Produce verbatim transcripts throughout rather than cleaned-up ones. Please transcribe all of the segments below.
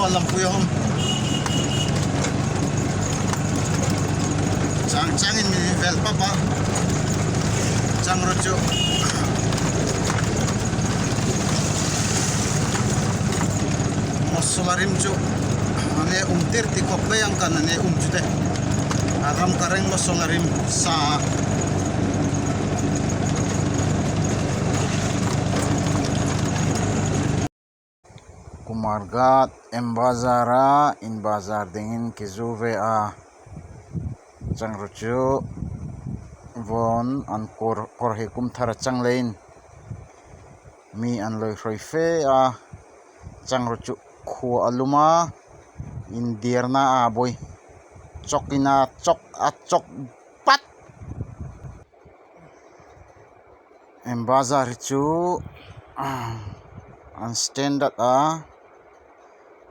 Lampui hawm. Chang changin mi vel papa. Chang ro chu. Masala rim chu. Ane um tir ti khop pei ang khan ane um chu te. A ram ka reng masala rim sa. Kumarghat M Bazar-a, in bazar dingin ki zu ve a. Chang ro chu vawn an kawr, kawr hi kum thar a chang leiin mi an lawi hrawi fe a. Chang ro chu khuo a lum a, indirna a boi. Chawk ina chawk a chawk pat. M Bazar hi chu, ah, an standard a,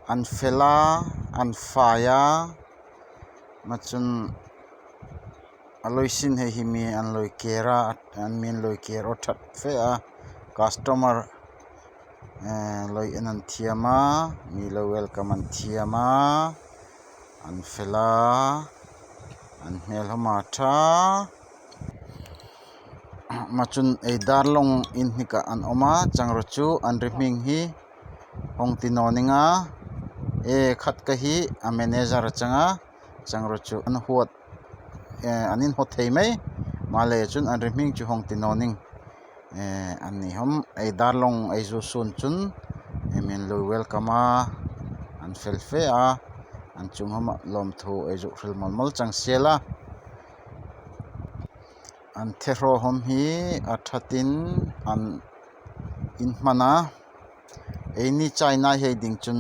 an fel a, an fai a, ma chun a lawi sin hei hi mi an lawi ker a, an mi an lawi ker aw that fe a, customer, eh, lawi en an thiam a, mi lo welcome an thiam a, an fel a, an hmel hawm a ṭha. Ma chun ei dar lawng in hnik a an awm a, chang ro chu an ri hming hi hawng ti naw ning a, e khat ka hi a manager a chang a, chang ro chu an huat, eh, an inhaw thei mai, ma le chun an ri hming chu hawng ti naw ning. Eh, an ni hawm ei dar lawng ei zu sun chun, eh, min lo welcome a, an fel fe a, an chung hawm a lawmthu ei zuk hril mawl mawl chang siel a. An thehraw hawm hi a ṭhatin an inhman a, eini China hei ding chun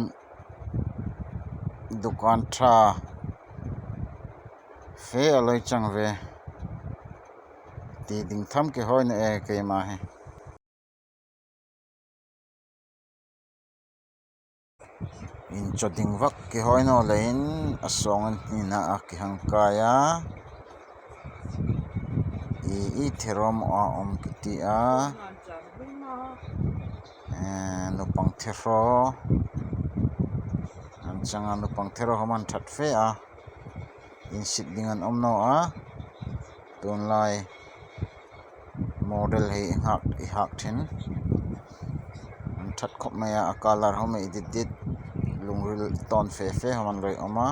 dukan ṭha fe a lawi chang ve. Ti ding tham ke hoi na e keima hi. Inchaw ding vak ki hoi naw leiin a sawng an hnina a ki hang kai a. I, i thehraw a awm ki ti a. Eh, nupang thehraw. An changa nupang thehraw hawm an ṭhat fe a. Insit ding an awm naw a. Tunlai model hei i nghak, i hak thin. An ṭhat khawp mai a, a color hawm i dit dit. Lungril tawn fe fe hawm an lawi awm a.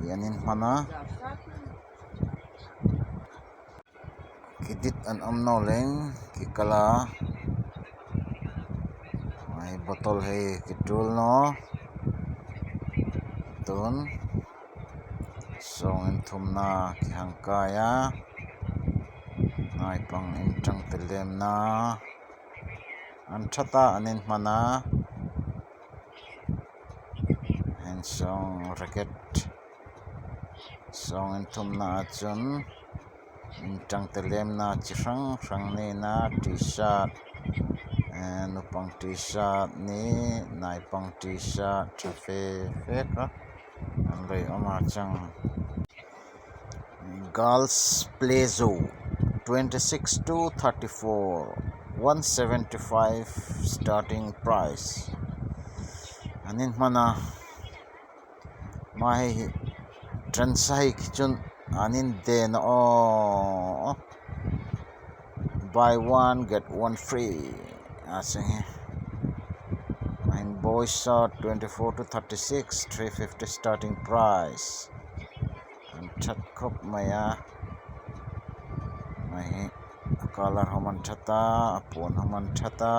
I an inhman a. Ki dit an awm naw leng, ki kal a. Hei bottle hei ki tul naw. Tun sawng inthumna ki hang kai a. Naipang inṭang telemna. An ṭhat a, an inhman a. An sawng racket. Sawng inthumna a chun inṭang telemna chi hrang hrang nina, T-shirt, eh, nupang T-shirt ni, naipang T-shirt, ṭha fe fe kha an lawi awm a chang. Girls Plezo, twenty-six to thirty-four, one seventy-five starting price. An inhman a. Ma hei hi trend sa hei khi chun an indena aw. Buy one, get one free. A seng hi. Ma hin boys shirt twenty-four to thirty-six, three fifty starting price. An ṭhat khawp mai a. Ma hi a color hawm an ṭhat a, a puon hawm an ṭhat a.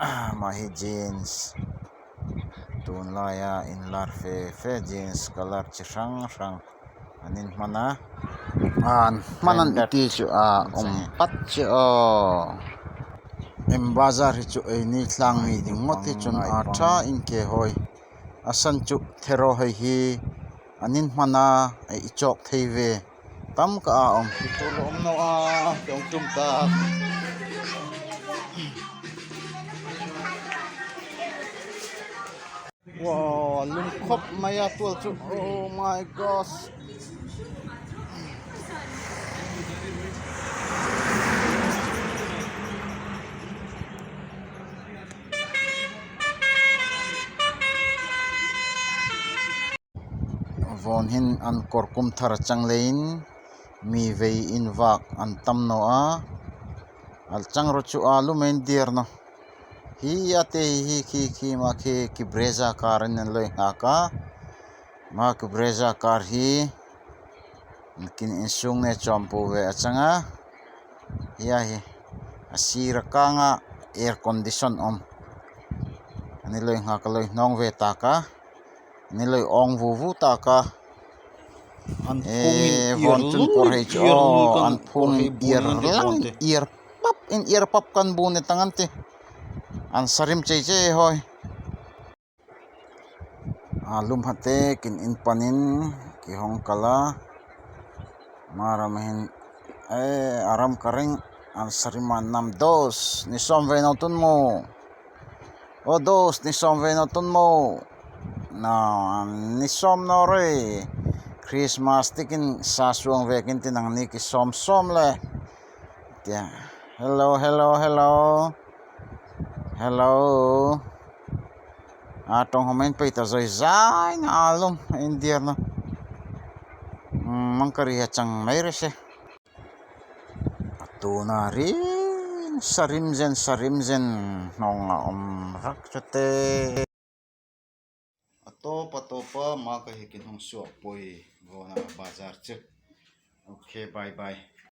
Eh, ma hi jeans. Tunlaia inlar fe fe jeans color chi hrang hrang an inhman a. An hman an ti chu a um pat chu aw. M Bazar hi chu eini tlang mi ding ngawt hi chun a ṭha in ke hoi. A san chu thehraw hei hi an inhman a, ei chawk thei ve. Tam ka a awm. Tuol a awm naw a, dawng tum tak. Wow, lum khawp mai a tuol chu. Oh my gosh. Vawn hin an kawr kum thar chang leiin mi vei invak an tam naw a. A chang ro chu a lum a indir naw. Hi a te hi khi khi ma khi ki Brezza car in an lo nghak a. Ma ki Brezza car hi kin insung ne chawm po ve a chang a. Hi a hi a sira kanga air condition awm. Ani lo nghak a lo hnawng ve tak a. Ani lo awng vu vu tak a. An phungin Eh, iar vawn chun lul, kawr hei chu, iar lul aw, kan an phungin kawr hei iar bun lang, an ti. Iar pap, in iar pap kan bu ni tang an ti. An sarim chei chei hoi. A lum hate kin in panin ki hong kal a. Maram hin, eh, a ram ka ring, an sarim an nam dos, ni sawm ve naw tun maw. O dos, ni sawm ve naw tun maw. Na, ni sawm naw re. Christmas tikin sa suong vekin ti nangni ki sawm sawm le. Tia. Hello, hello, hello. Hello. A tawng hawm in pei ta zoi zai na a lum indir naw. Mm, mangkari a chang mai re se. A tuna rin sarim zen, sarim zen hnawng a awm rak chu te. A tawp, a tawp a, ma ka hi kin hung suok poi vawna bazar chu. Ok, bye bye.